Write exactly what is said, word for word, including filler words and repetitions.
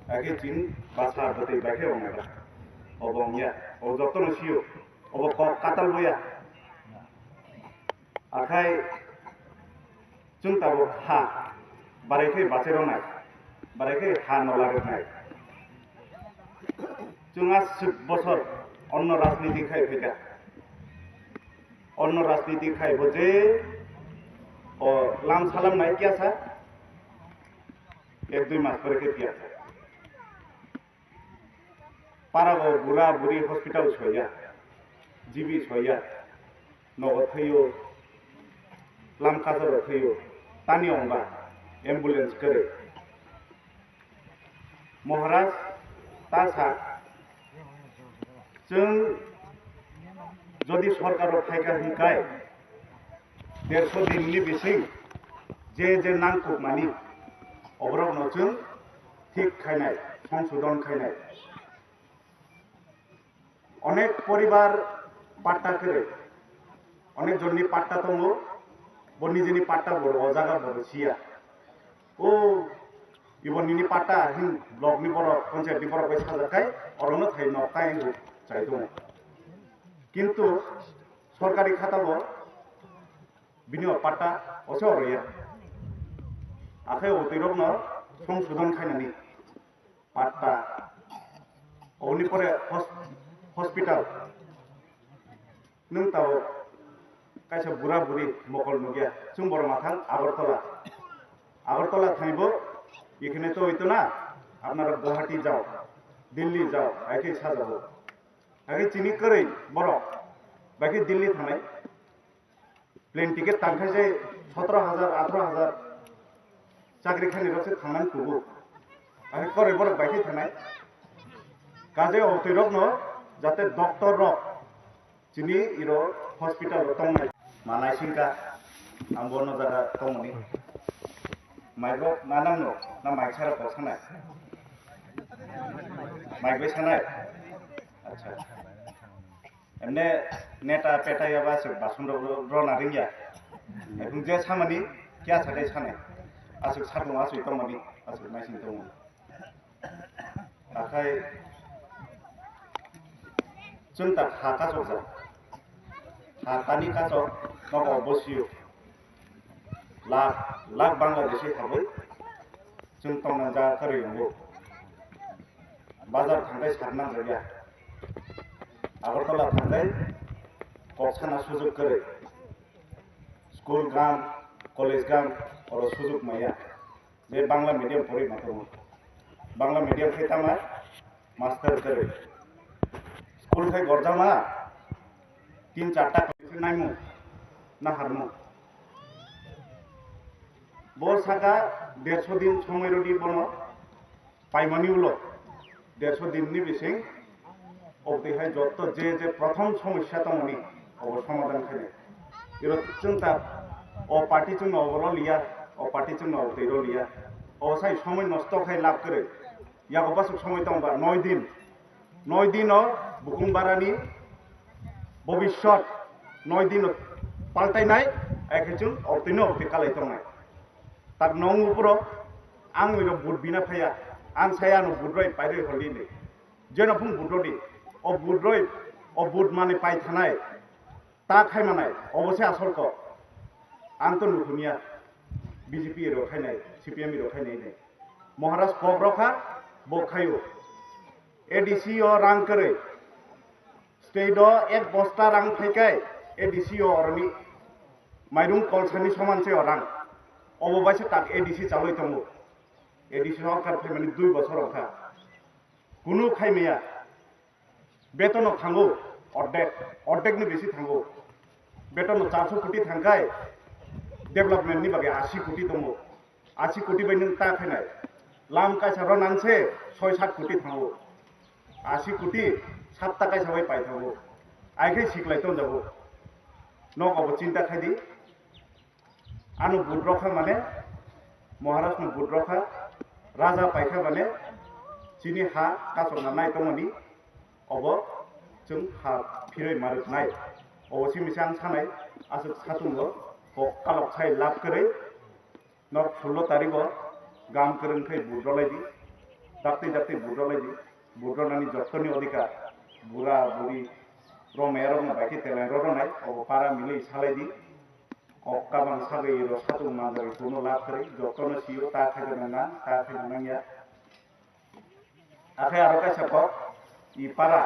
Akhe chini bwsa bwtwi bai khe wngnai ba. Obo wngya, obo jotono sio, obo kok katal boya. Akhai chwng tabuk ha barai khe bachai rwnai, barai khe ha nola rwnai. Chwng aswk bosor onno rajniti khai phaikha. Onno rajniti khai bo je o lam salam nai kya sa, ek dui mas pore khe piyasa. Parago bura buri hospital soya, G B soya, nogo thwiyo, lam kacharo thwiyo, tani ongba ambulance kwrwi. Maharaj ta sa, chwng jodi sorkaro phaikha hinkai, derso dinni bising je je nangkukmani oborokno chwng thik khainai, songsodon khainai. Onek poribar patta kwrwi, onek jonni patta tongo, bo nijini patta bo o jaga bo siya. O ibo nini patta hin block ni borok, panchayat ni borok bai sajak kai, orono thai nok tai hinwi chai tongo. Kintu sorkari khata bo bini o patta ose oroya. Akhai o twi rokno songsodon khainani patta. Oboni pore hos-, hospital. Nwng tao kaisa bura buri mokol nukya. Chwng borok mathang Agartala. Agartala thangbo, ekhane to oito na, apnara Guwahati jao, Delhi jao, hai khe sajago. Hai khe chini kwrwi borok, bai khe Delhi thangnai. Plane ticket tangkhe se sotro hajar, atro hajar chakri khainai rok se thangnani kubu. Akhe koroi borok bai khe thanai. Kaje o twi rokno jate doctor rok chini iro hospital o tongnai. Manai singka ang bono jaga tongmani. Mai bo manang no na mai sara kok sanai. Mai bai sanai. Acha. Emne neta peta ya ba aswk bason rok rona ringya. Ebong je samani kya sakai sanai. Aswk satung aswk tongmani aswk naising tongo. Akhai chwng ta ha kachok ja. Ha tani kachok nogo bosio. Lakh lakh Bangladeshi habwi chwng tongna ja kwrwi wngo. Bazar thangkhai sat nangjak ya. Agartala thangkhai kok sana sujug kwrwi. School gam, college gam, oro sujug maya. Je Bangla medium pori ma tongo. Bangla medium khe tama master kwrwi. School khai gorjama tin charta khe naimung, naharmung. Bo saka derso din somoi rodi bono paimani ulo derso din ni bising obotwi hai jotto je je prothom somosya tongmani obo somadhan khainai. Iro chwng ta o party chwngno obo roliya, o party chwngno obotwi roliya. O sai somoi nosto khai lab kwrwi. Yago basuk somoi tongba noi din. Noi dino bukung barani bobiswt noi dino paltainai, hai khe chwng obotwino obotwi kalai tongnai. Tak nong upro ang ino vote bina phaiya, ang saya ano vote roi pairoi holi ni. Jeno phung vote rodi, o vote roi, o vote mani pai thanai. Ta khai manai, obo se asol kok. Ang to nukhuniya, B J P rok khainai, C P M rok khainai hinwi. Maharaj kok rokha, bo khaio. A D C o rang kwrwi. State o ek bosta rang phaikai, A D C o oroni. Mairung kolsani soman se o rang. Obo bai se tak A D C chaloi tongo. A D C sorkar phaimani dui bosor wngkha. Kunu khaimaya. Betono thango ordek, ordek ni bisi thango. Betono charso koti thangkai, development ni bagwi asi koti tongo. Asi koti bai nwng ta khainai. Lam kaisa ro nang se soi sat koti thango. Asi koti satta kaisa bai pai thango. Ai khai siklai tong jago. Nok obo chinta khai di. Ano vote rokha mane, Maharaj no vote rokha, raja paikha mane, chini ha kachokna nai tongmani, obo chwng ha phiroi marwk nai. Obo simi se ang sanai, aswk satungo, kok kalok sai lab kwrwi, nok sullo tarigo, gam kwrwng khai vote rolai di. Dakti dakti vote rwlai di. Vote rwnani jottoni odhikar, bura buri rok maya rokno bai khe teleng rw rwnai, obo para milwi salai di. Kok kabang sagwi rw satung manjagwi kuno lab kwrwi, jotono sio ta khaina nang, ta khaina nangya. Akhe aro kaisa kok, i para,